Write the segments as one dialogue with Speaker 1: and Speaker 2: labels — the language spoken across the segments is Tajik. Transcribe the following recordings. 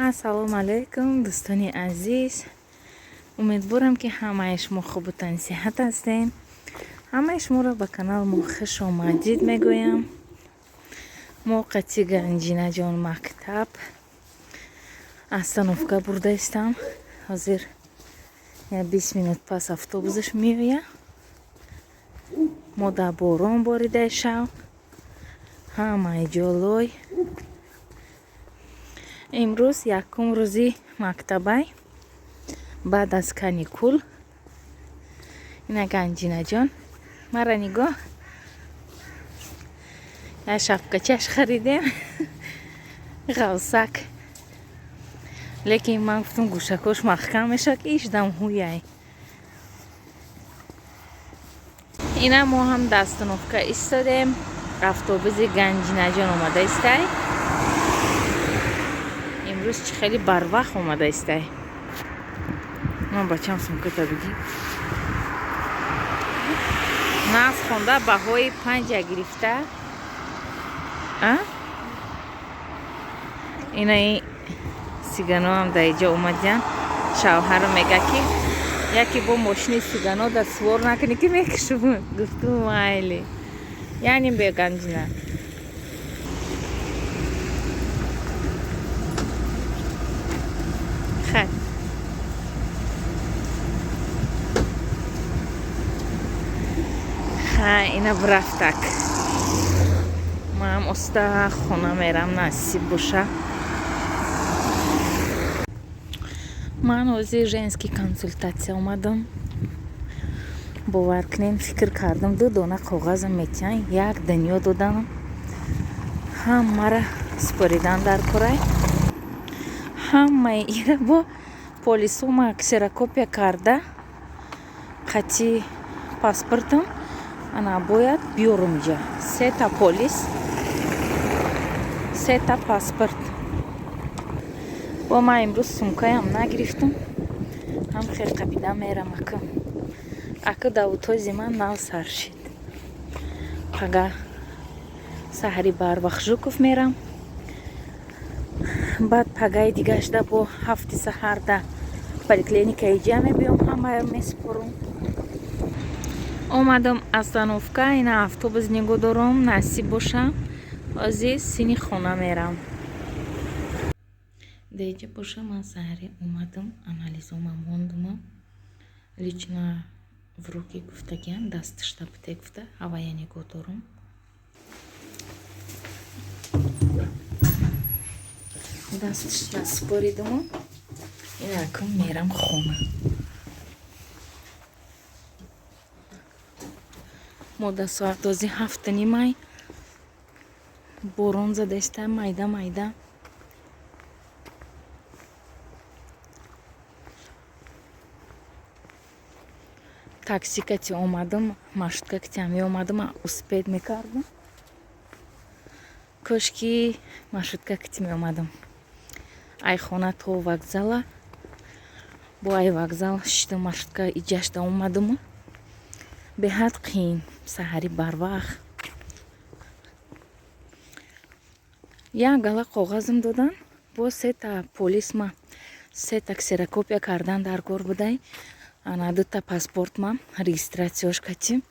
Speaker 1: Ассалому алайкум, дӯстони азиз. Умедворам, ки ҳамаи шумо хубу тансиҳат ҳастед. Ҳамаи шуморо ба канал мо хуш омадид мегӯям. Мо қати Ганҷинаҷон мактаб остановка бурдаистам. Ҳозир я 20 минут пас автобусаш меояд. Мо дар борон боридаи шав. Ҳамаи ҷолой. Имрӯз якум рӯзи мактабай баъд аз каникул. Ина Ганҷинаҷон мара нигоҳ, як шапкачаш харидем, ғавсак, лекин ман гуфтам, гӯшакош маҳкам мешавад, ки ишдам ҳуяй. Ина мо ҳам дар остановка истодем, автобуси Ганҷинаҷон омада истай. Имрӯз чӣ хеле барвақт омада истай. Ман бачам сумката бигӣ. Нағз хонда, баҳои 5 гирифта. А инаи сиганоам дар иҷо омадиян. Шавҳарам мега, ки яке бо мошини сигано да сувор накунӣ, ки мекушум. Гуфтум, майли, яъне бе Ганҷина. Хай, хай, ина бурафтак. Маам оста хона мерам, насиб боша. Ман ҳозир женский консультация омадам. Бовар кунем, фикр кардам, ду дона коғазам метиҳанд, як дунё доданам, ҳамаро супоридан дар корай. Ҳамаи ира бо полисома ксерокопия карда, қати паспортам ана бояд биёрум иҷа. Сета полис, сета паспорт. Бо ман имрӯз сумкаям нагирифтам, ҳам хел қапида мерам. Ака давутози ман нав сар шид. Пага саҳари барвақт Жуков мерам, баъд пагаи дигашда бо 7-и саҳарда поликлиника иҷа мебиём, ҳамаро месупорум. Омадам остановка, ина автобус нигоҳ дорум, насиб боша, ҳозир сини хона мерам. Деҷа боша, ман саҳаре омадам, анализома мондума, лично в руки гуфтагиам, дасташта бите гуфта, ҳавая нигоҳ дорум. Дасташта супоридуму инакун мерам хона. Мо дар соат дози 7:30-ай, борон задаиста майда майда. Такси кати омадам, маршрутка катиам меомадам, успеть мекардам. Кошки маршрутка кати меомадам. Ай хона то вокзала, бо ай вокзал шита маршрутка иҷашта омадаму. Беҳад қиин, саҳари барвақт. Як гала коғазам додан, бо сета полисма сета ксерокопия кардан дар кор будай. Ана дута паспортма регистрацияш кати.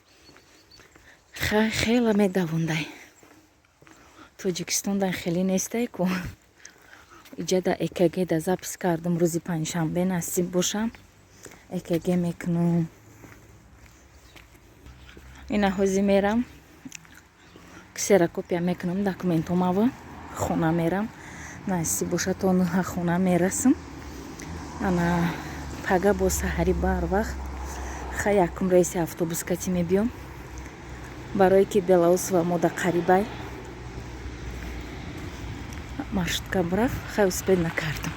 Speaker 1: Хела медавондай. Тоҷикистон дан хеле нестай ку. Иҷа да ЭКГ да запись кардам, рӯзи панҷшанбе насиб боша. ЭКГ мекунам. Ина ҳозир мерам, ксерокопия мекунам документомава, хона мерам. Насиб боша, то 9-а хона мерасам. Ана пага бо саҳари барвақт ха якум рейси автобус кати мебиём. Барое ки Белоусова мода қарибай. Маршрутка бурафт, хай успеть накардам.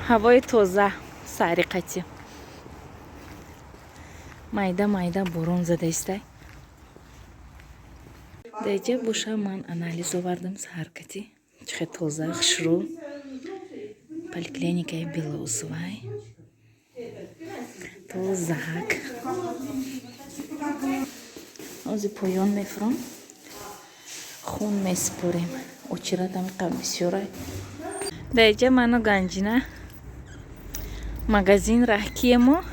Speaker 1: Ҳавои тоза саҳари қати. Майда майда борон зада истай. Деҷа боша, ман анализ овардам саҳаркати. Чихе тоза, хушрӯ. Поликлиникаи Белоусовай. Тозаак. Ҳозир поён мефурам. Хун месупорем. Очередам иқа бисёрай. Дар ману Ганҷина магазин раҳкиемо.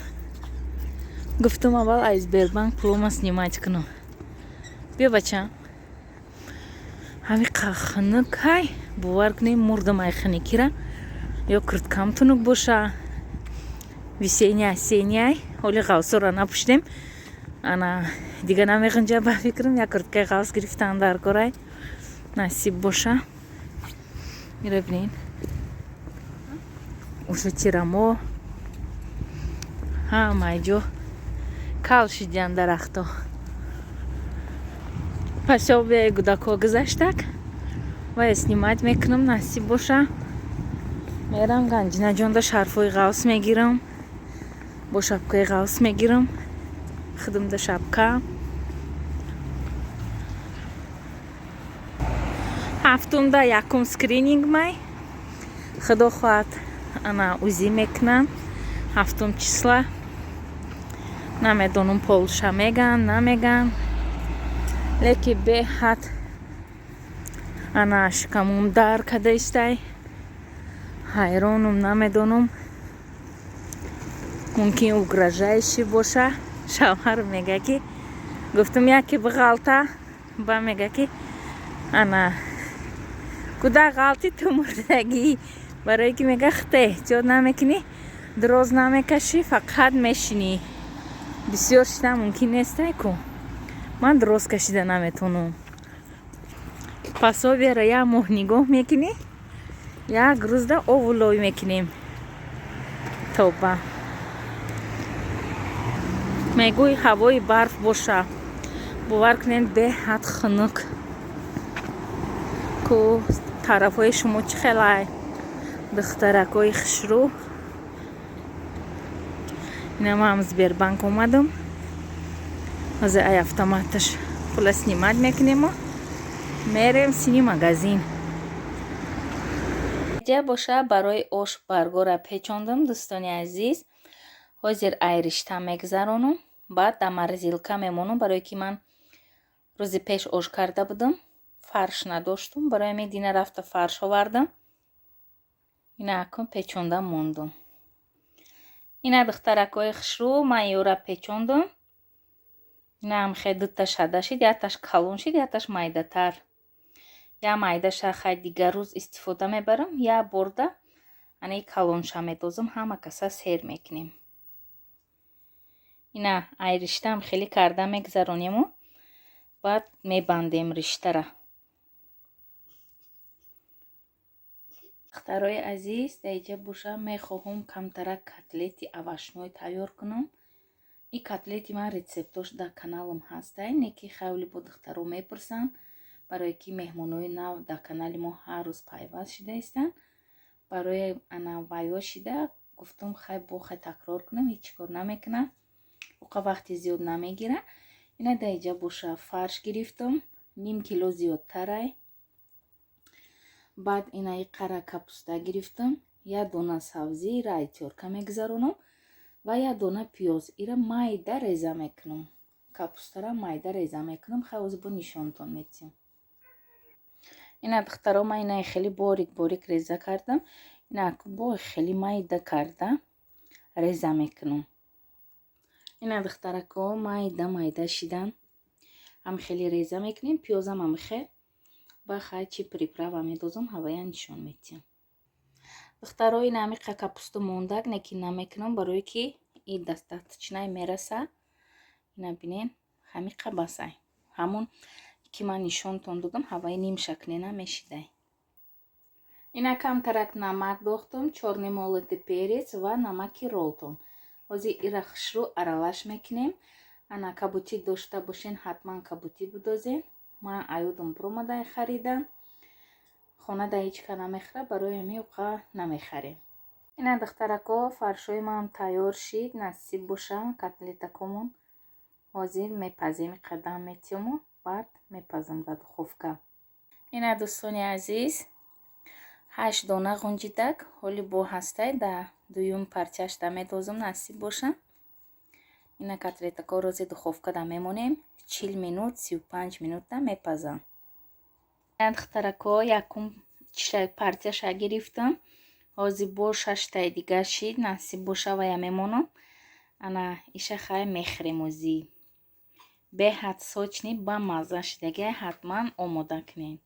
Speaker 1: Гуфтум, аввал аз Сбербанк пулома снимать кунам. Биё, бачам. Ҳами хунук ҳай, бовар кунем, мурдам ай хунукира. Ё курткам тунук боша. Весенний, осенний, ҳоли ғавсора напӯшидем. Ана дига намеғинҷа, ба фикрам, як курткаи ғавс гирифтан дар корай. Насиб боша. Ира бинед. Уже тирамо, ҳамаи ҷо кал шидиян дарахто. Пособияи кӯдакҳо гузаштак ва снимать мекунам, насиб боша. Мерам Ганҷинаҷонда, шарфҳои ғавс мегирам, бо шапкаи ғавс мегирам, худумда шапка. Ҳафтумда якум скрининг май, худо хоҳад, ана УЗИ мекунам ҳафтум числа. Намедонам, полша меган, намеган, леки беҳад ана шикамум дар када истай. Ҳайронум, намедонам, мумкин угрожающий боша. Шавҳар мега, ки гуфтум, яке биғалта, ба мега, ки ана куда ғалти, ту мурдагӣ. Барое ки мега, хте эҳтиёт намекунӣ, дроз намекашӣ, фақат мешинӣ. Бисёр шидан мумкин нестай ку, ман дроз кашида наметонам. Пособияро як моҳ нигоҳ мекунӣ, як рӯзда ову лой мекунем. Тоба, мегӯй ҳавои барф боша. Бовар кунед, беҳад хунук ку. Тарафҳои шумо чӣ хелай, духтаракҳои хушрӯ? Ина ман Сбербанк омадам. Ҳозир ай автоматаш пула снимать мекунему мерем сини магазин. Ҷа боша, барои ош баргора печондам, дӯстони азиз. Ҳозир ай ришта мегзаронам, баъд дар морозилка мемонам, барое ки ман рӯзи пеш ош карда будам, фарш надоштум. Барои ҳамин дина рафта фарш овардам. Ина акун печонда мондум. Ина, духтаракҳои хушрӯ, ман ёра печондум. Ина хе дута шада шид, якташ калон шид, якташ майдатар. Я майдаша хай дигар рӯз истифода мебарам, я борда анаи калонша медозам, ҳама каса сер мекунем. Ина ай риштаам хеле карда мегзаронему, баъд мебандем риштара. Духтарои азиз, дар иҷа боша, мехоҳам камтарак котлети овощной тайёр кунам. Ин котлети ман рецептош дар каналам ҳастай, не ки хеле бо духтаро мепурсанд, барое ки меҳмонои нав дар канали мо ҳар рӯз пайваст шида истанд. Барои ана вайё шида гуфтум, хай бо хай такрор кунам, ҳеҷ чӣ кор намекунам, уқа вақти зиёд намегира. Ина дар иҷа боша, фарш гирифтум, ним кило зиёдтарай. Баъд инаи қара капуста гирифтам, як дона сабзӣ, ира ай тёрка мегузаронам, ва як дона пиёз, ира майда реза мекунам. Капустара майда реза мекунам, хай ҳозир бо нишонтон метиҳам. Ина, духтаро, ман инаи хеле борик борик реза кардам. Ина бо хеле майда карда реза мекунам. Ина, духтарако, майда майда шидан, ҳам хеле реза мекунем. Пиёзам ҳам хел ба хай чӣ приправа медозам, ҳавая нишон метиҳам. Духтаро, ина ҳамиқа капусту мондак, не ки намекунам, барое ки и достаточно мераса. Ина бинен, ҳамиқа басай. Ҳамон ки ман нишонтон додам, ҳаваи нимшаклена мешидай. Ина камтарак намак дохтум, чёрный молотый перец ва намаки Ролтон. Ҳозир ира хушрӯ аралаш мекунем. Ана кабутӣ дошта бошен, ҳатман кабутӣ бидозен. Ман аюдам буромадай харидан. Хонада ҳеҷ ка намехӯра, барои ҳамин уқа намехарем. Ина, духтарако, фаршои ман тайёр шид. Насиб боша, котлетакомон ҳозир мепазем, қадам метиҳому баъд мепазам дар духовка. Ина, дӯстони азиз, ҳашт дона ғунҷидак ҳоли бо ҳастай, дар дуюм партияшда медозам, насиб боша. Ина котлетако рози духовкада мемонем, 40 минут, 35 минута мепазам. Духтарако, якум партияша гирифтам. Ҳозир бо шаштаи дигар шид, насиб боша, вая мемонам. Ана иша хай мехӯрем озӣ. Беҳад сочный, бамазза шидагиай, ҳатман омода кунед.